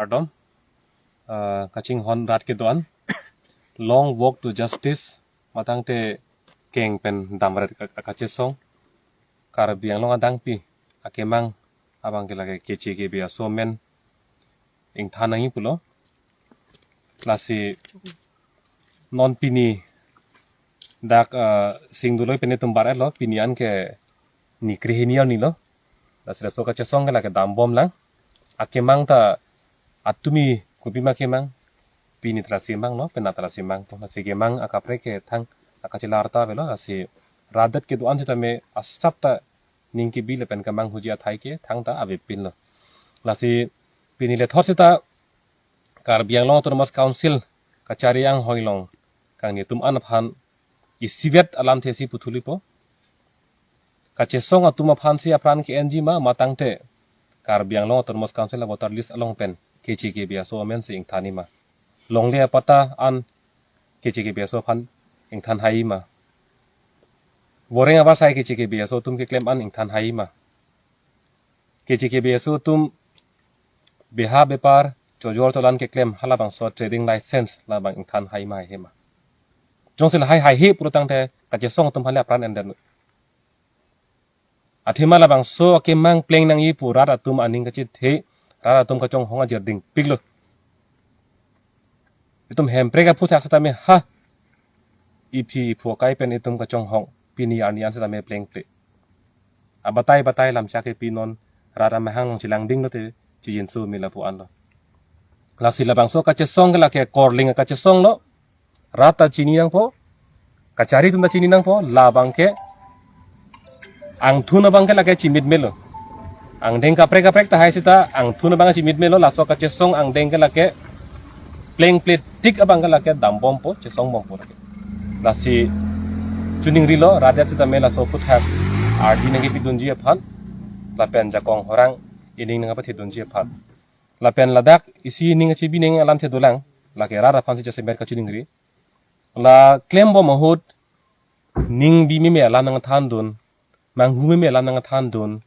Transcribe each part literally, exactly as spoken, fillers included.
Kardom, ah, kachinghon rat kedo-an, long walk to justice, matangte keng pen damret ka-, ka-, kachesong, Karbi Anglong adangpi akemang abang ke lake K C K B aso amen ingthan nangji pulo. Lasi non pini dak, eh, singduloi pene tumbar lo, pini an ke ni krehini arni lo. Lasi laso kachesong ke lake dambom lang. Akemang ta atumi kopi ma kemang. Pini ta lasi mang lo, penap ta lasi mang po. Lasi kemang akaprek ke thang akachelar ta avelo. Lasi rat det kedo-an sitame asap ta ning kebi lapen kemang huji athai ke thangta avepin lo. Lasi pini lethot sita Karbi Anglong Autonomous Council kachari anghoi along kangni atum an aphan isivet alamthe si puthuli po. Kachesong atum aphan si apran ke-enji ma, matangte Karbi Anglong Autonomous Council a voter list along pen K C K B aso amen si ingthan-i ma. Longle apatta an K C K B aso aphan ingthan hai ma. Voreng abar sai K C K B aso atum keklem an ingthan hai ma. K C K B aso atum beha bepar, chojor cholan keklem halabangso trading license labang ingthan hai ma he ma. Jongsi lahai haihe pulotangte kachesong atum aphan le apran endet. Athema labangso akemang pleng nangji pu rat atum aning kachethe, rat atum kachonghong ajirding piklo. Itum Hemprek aphuthak sitame ha iphi iphu akai pen itum kachonghong pini arni an sitame plengple. Abatai batai lamchak kepi non rat amahang along chelangding lote chijinso me lapu an lo. Lasi labangso kachesong ke lake korling kachesong lo. Rat ta chini nangpo, kachari atum ta chini nangpo, labang ke angthun abang ke lake chimit melo. Angdeng kaprek kaprek tahai sita angthun abang chimit melo, laso kachesong angdeng ke lake plengple tik abang ke lake dambom po, chesong bom po lake. Lasi chuning rilo, rat det sitame laso aphuthak ardi nang kepidunji aphan, lapen jakong horang ining nang kapathidunji aphan. Lapen ladak isi ning kachebi nang alamthe dolang, lake rat aphan si jasemet kachiningri. La klembom ahut ning bi meme alam nangthandun, manghu meme alam nangthandun.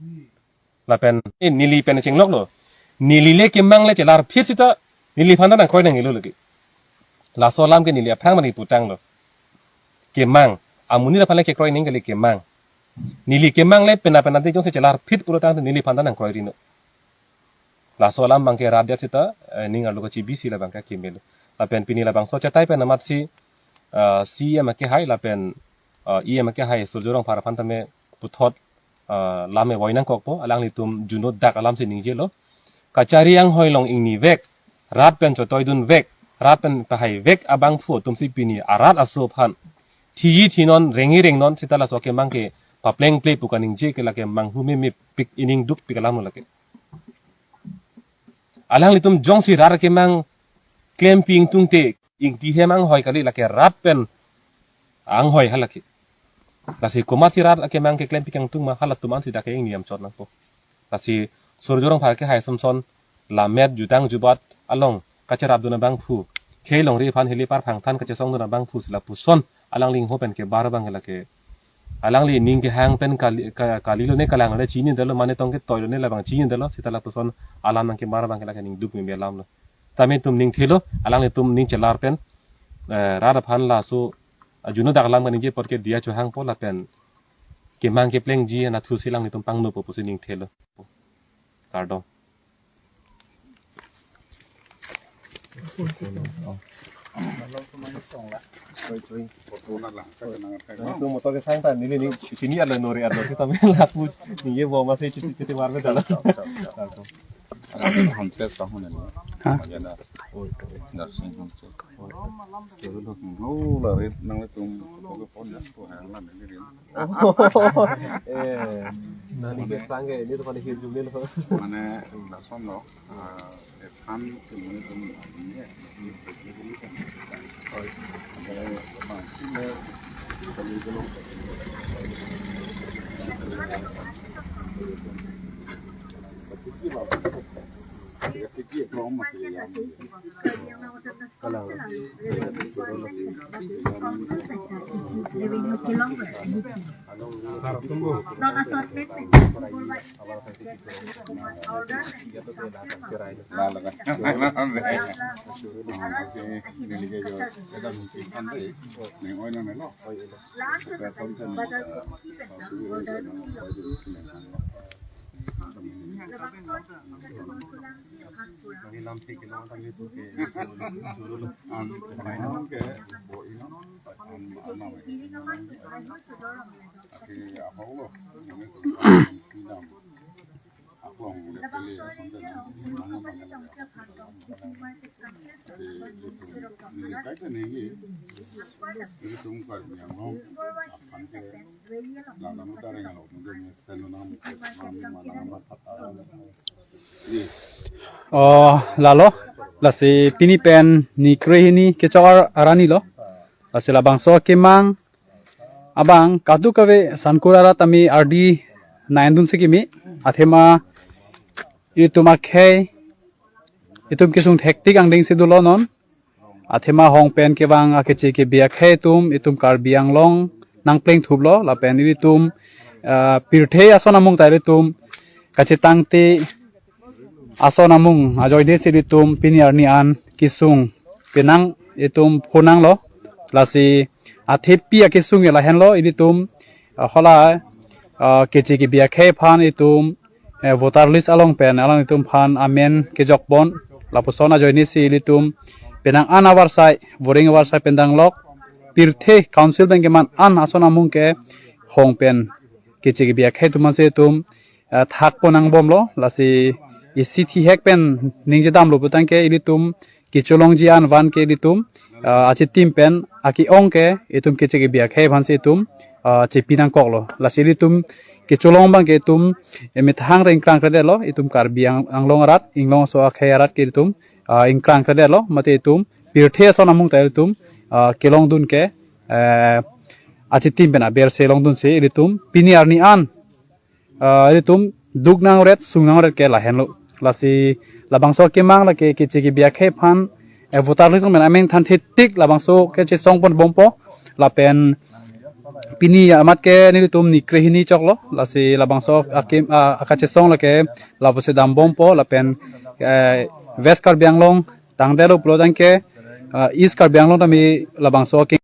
Lapen, eh, neli pen chenglok lo. Neli le kemang le chelarphit sita neliphan ta nangkroi nangjilo lagi. Laso alam ke neli aphrang mani putang lo. Kemang, amonit aphan le kekroi nang kali kemang. Neli kemang le pena pena te jongsi chelarphit pulotangte neliphan ta nangkroiri no. Laso alam abang ke rat det sita, eh, ning arlo kachebi si labang ke akemelo. Lapen pini labangso achatai pen amat si, eh, C E M akehai lapen, eh, E M akehai Surjya Rongphar aphan tame puthot, eh, lam e-oi nangkokpo, alanglitum juno dak alam si ningjelo. Kachari anghoi along ingnivek, rat pen chotoidunvek, rat pen pahaivek abangphu atum si pini arat aso aphan thiji thinon, rengji rengnon sita laso akemang ke paplengple pu kaningje ke lake manghu meme pik, ining dukpik alam lo lake. Alanglitum jongsi rat akemang klempi ingtungte, ingti hem anghoi kali, lake rat pen anghoi halake. Lasi komatsi rat akemang keklem pikangtung ma, halatum ansi dak ke ingni amchot nangpo. Lasi Surjya Rongphar akehai asonson, lammet jutang jubat along kacherapdun abangphu, khei longri aphan heli parphang than kachesongdun abangphu si lapuson alangli ingho pen kebar abang ke lake. Alangli ning kehang pen kali, ka-, kalilo ne kalang le chinidetlo, mane tong ketoilo ne labang chinidetlo, sita lapuson alam nangkebar abang ke lake ning duk meme alam lo. Tame itum ning thelo, alanglitum ning chelar pen, eh, rat aphan laso ajuno dak alam kaningje apot ke diya chohangpo lapen kemang keplengji anatthu si alanglitum pangnopo pusi ning thelo. Kardom. Latum motor kesang ta neli ning chini arlo nori arlo sitame lapu ningje bom ase chiti chiti warme dala. Homestay song hono. Ha? Oi, oi. Nursing homestay. Oi, oi. Dulu. Oh, lari nang itum pokok pon ya, tuh, yang lama ini dia. Eh, nani ke sangge, ini tuh pada hirjum dia loh. Mane, lason lo, eh, ekhan ke mane itum ini ya, ini, ini kan. Oh, iya. Ada, bang, ini, kalau belum. Oh, lalo, lasi pini pen ni krehini kechok ar-, arni lo. Lasi labangso akemang abang kadokave Sankur arat tame ardi nangdun si kimi, athema itum akhei, itum kesung thektik angdeng si dolo non. Athema hong pen kevang akeche kebi akhei atum, itum Karbi Anglong nangplengthuplo, lapen ilitum, ah, pirthe ason amung ta ilitum kachetangte ason amung ajoine si ilitum pini arni an kesung penang, itum phonanglo. Lasi athepi akesung ke lahenlo, ilitum, ah, hala, ah, keche kebi akhei aphan itum, eh, voter list along pen alanglitum aphan amen kejokpon, lapuson ajoine si ilitum penang an avarsai, voring avarsai pen danglok, pirthe council pen keman an ason amung ke hong pen keche kebi akhei atum ansi itum, eh, thakpon nangbomlo. Lasi isi thihek pen ningje damlo putangke ilitum kecholongji an van ke ilitum, ah, achitim pen ake-ong ke itum keche kebi akhei aphansi itum, ah, chepi nangkoklo. Lasi ilitum kecholong abang ke itum, eh, methang ta ingkrangkredetlo, itum Karbi Ang-, Anglong arat, Inglong aso akhei arat ke itum, ah, ingkrangkredetlo, mate itum pirthe ason amung ta itum, ah, kelongdun ke, eh, achitim pen aber si longdun si ilitum pini arni an, ah, ilitum duk nangret, sung nangret ke lahenlo. Lasi labangso akemang lake keche kebi akhei aphan, eh, voter list pen amen than thektik labangso kechesongpon bompo, lapen pini amat ke nelitum ni krehini choklo. Lasi labangso akem, ah, akachesong lake lapusi dambompo, lapen, eh, West Karbi Anglong tangdetlo pulotangke, ah, East Karbi Anglong tame labangso akem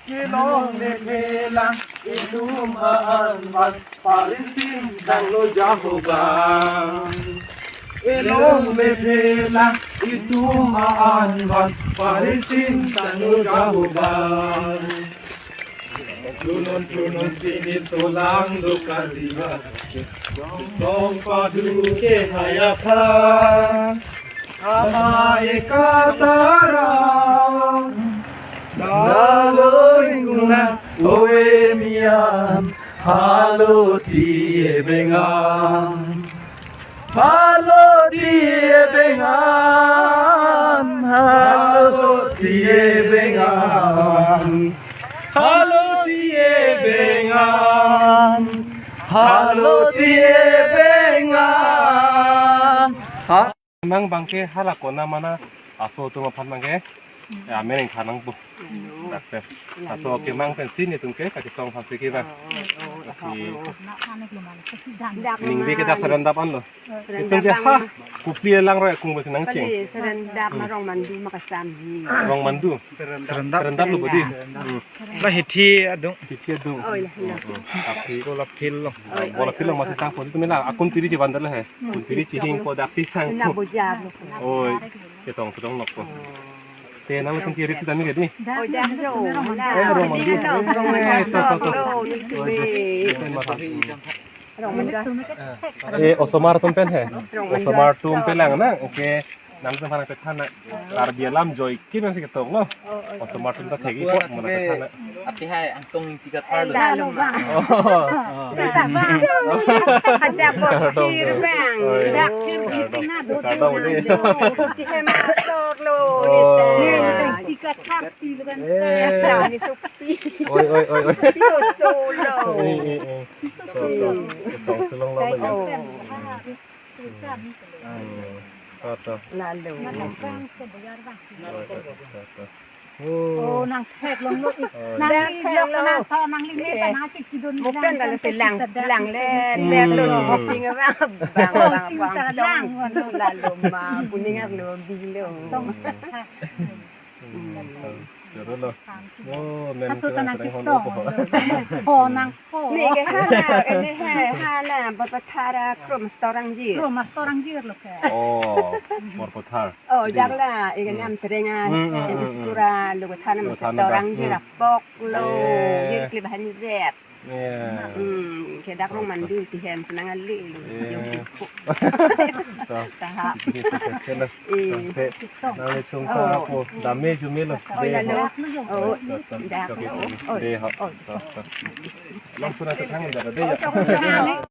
Kelong mephe lang itum an van parisim tanglo Jehovah. Kelong mephe lang itum an van parisim tanglo Jehovah. Tunun tunun pini solang do Karbi ha. Song padu ke hayakha. Ama ekatara. Lalo ingkuna oe mian. Halo tie bengan. Halo tie bengan. Halo tie bengan. Halo tie bengan. Halo tie bengan. Ha? Nang bangke hala kona mana aso atum aphan bangke. Ya, meneng khanang pu. Dakte. Aso akemang pensi netum ke kachesong aphansi ke bang. Ningve ke dak serendap anlo. Itum ke ha, kopi lang roi kung besi nangcheng. Serendap ma Rongmandu ma kasam ji. Rongmandu. Serendap. Serendap lo bodi. Hmm. La hithi adung. Hithi adung. Oh, ya, ya. Hmm. Tapi sekolah phil lo. Bola phil lo masih sangpo itu mina akun tiri ji bandar he. Kun tiri ji hing po dak si sangpo. Na bojar lo. Oh, ketong ketong nok po. Te nangtum ke rit si dam ke di? Oh, jam jo. Eh, Rongmandu. Eh, to, to, to. Oh, itu be. Rongmandu. Eh, osomar atum pen he. Rongmandu. Osomar atum pen lang na. Oke. Nangtum hana pethan na. Karbi alam joike pensi ketong lo. Osomar atum ta thegi po mana pethan na. Ati hai angtong Ingti Kathar lo. Lalo ma. Oh. Cerita bang. Ada bokir bang. Oi. Dak kir Kardom. Kardom, dei. Tihem masuk lo. Oh. Neta. Ingti Kathar ti bukan. Eh. Kami supi. Oi, oi, oi, oi. Supi solo. Eh, eh, eh. Supi. Tuh, tuh. Tuh, tuh, long, long, long. Oh. Hmm. Tuh, tuh. Lalo. Tuh, tuh, tuh, tuh. Oh, nangtheklonglo ik. Oh, nang iya. Nangtheklong nangtho nanglime ta nangchikidun. Mo pen lang dala si lang, lang le, hmm, le lo, bing abang, bang, bang, bing bang, ta lang, bang, lalo ma, kuning arlo, bilo. Tong. Hmm. Joro lo. Oh, men. Aso ta nang chitong. Oh, nang. Oh. Ni ke hala, ini he, hala, Borpathar a Kro Master Rangjir. Kro Master Rangjir lo ke. Oh, Borpathar. Oh, dei. Jarla, ikan, hmm, am terenga, hmm, hmm, em, hmm, hmm, skura, lo ke thanam, lo ke thanam, Master Rangjir, hmm, apok lo, eh, jir kli bahan zet. Ya. Hmm, ke dak rong, oke, mandi tihem senang ali lo. Eh. Jom ipo. Toh. Saha. Ini kita kena. Eh. Sampai nanglitum ta, oh, apo, dame jume lo. Oh, dei, lalo. Ho. Oh, toh, toh, dak toh, lo. Toh, oh, dei, ho. Oh. Toh, toh. Langsung aja tangan dah, dei, ya. Oh, sama-sama.